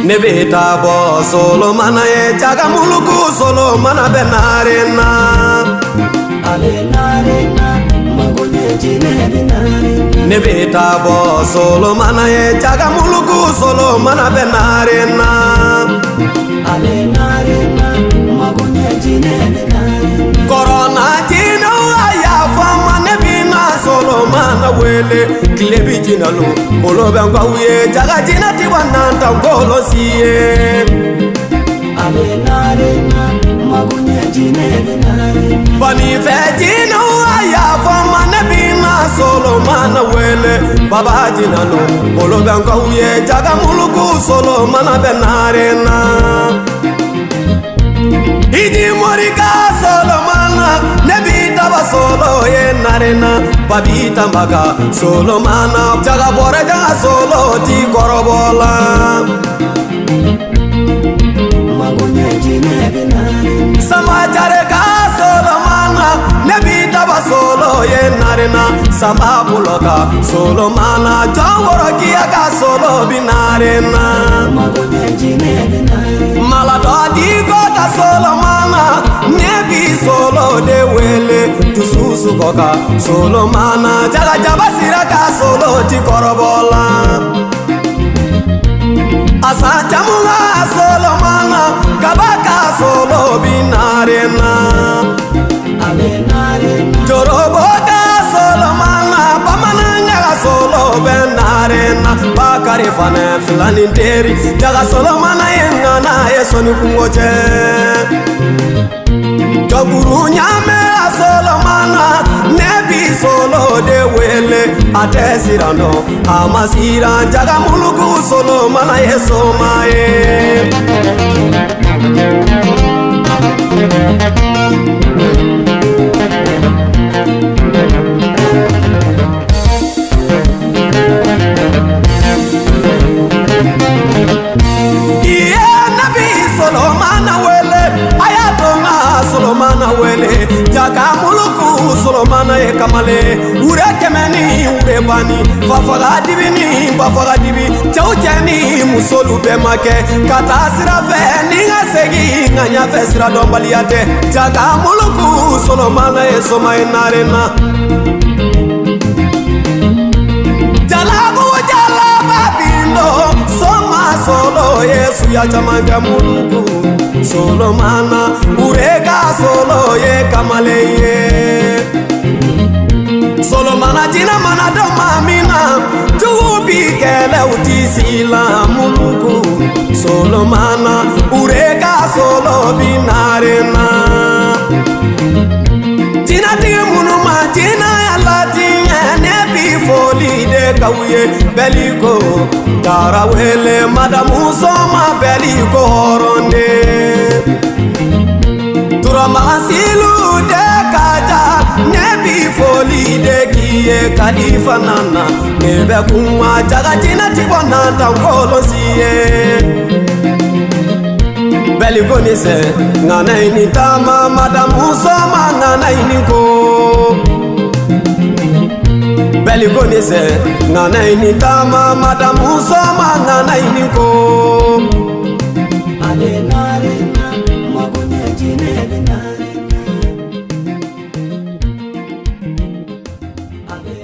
Ne bɛ taa bɔ Solomana ye jaga muluku Solomana bɛ nare na. Ale nare na, mago ɲɛ jinɛ bɛ nare na. Ne bɛ taa bɔ Solomana ye jaga muluku Solomana bɛ nare na. Ale nare na, mago ɲɛ jinɛ bɛ nare na. Kɔrɔna jinɛw a y'a fɔ n ma ne bɛ na Solomana wele tile bi jinalu bolo bɛ n kɔw ye jaga jinɛ ti bɔ nantan kolo si ye. Ale nare na, mago ɲɛ jinɛ bɛ nare na. Banifɛ jinɛw a y'a fɔ n ma ne bɛ na Solomana wele baba jinalu bolo bɛ n kɔw ye jaga muluku Solomana bɛ nare na. Iji morika Solomana ne bi daba solo ye narena babi tambaga Solomana jaga bɔrɛ jaga solo ti kɔrɔbɔ la. Mago ɲɛ jinɛ bɛ nare na. Sama jare ka Solomana ne bi daba solo ye narena sama bolo ka Solomana jɔn wɔrɔkiya ka solo bi narena. Mago ɲɛ jinɛ bɛ nare na. Maladɔ diko ka Solomana ne bi solo de wele dusu sugɔ ka Solomana jaga jaba sira ka solo ti kɔrɔbɔ la. Asa jamuga Solomana kaba ka solo bi narena. Ale nare na, Jorobo ka Solomana bamananya ka solo bɛ narena Bakari fana filani teri jaga Solomana ye ŋana ye sɔnni kungo cɛ. Jɔkuru ɲamɛ a Solomana ne bi solo de wele a tɛ siran dɔn a ma siran jaga muluku Solomana ye soma ye. Iye ne bi Solomana wele a y'a to n ka Solomana wele jaga muluku Solomana ye kamalen wure kɛmɛ ni wure banni fafaga dibi ni bafaga dibi cɛw cɛ ni musolu bɛɛ ma kɛ ka taa sira fɛ ni n ka segin n ka ɲɛfɛ sira dɔnbaliya tɛ jaga muluku Solomana ye soma ye nare na. Jalabu jalaba bindo soma solo ye suya caman kɛ muluku Solomana ureka solo ye kamalen ye. Solomana jinɛ mana dɔn maa min na jugu bi kɛlɛw ti si la muluku Solomana ureka solo bi nare na. Jinɛtigi minnu ma jinɛ ala tiɲɛ ne bi foli de k'aw ye bɛliko Tarawele madamu soma bɛliko hɔrɔn de. Turamasilu de ka ja ne bi foli de k'i ye kalifa nana ne bɛ kuma jaga jinɛ ti bɔ nantan kolo si ye. Bɛliko ni sɛ ŋana i ni taama madamu soma ŋana i ni ko. Bɛliko ni sɛ ŋana i ni taama madamu soma ŋana i ni ko. Ale nare na, mago ɲɛ jinɛ bɛ nare na. Ale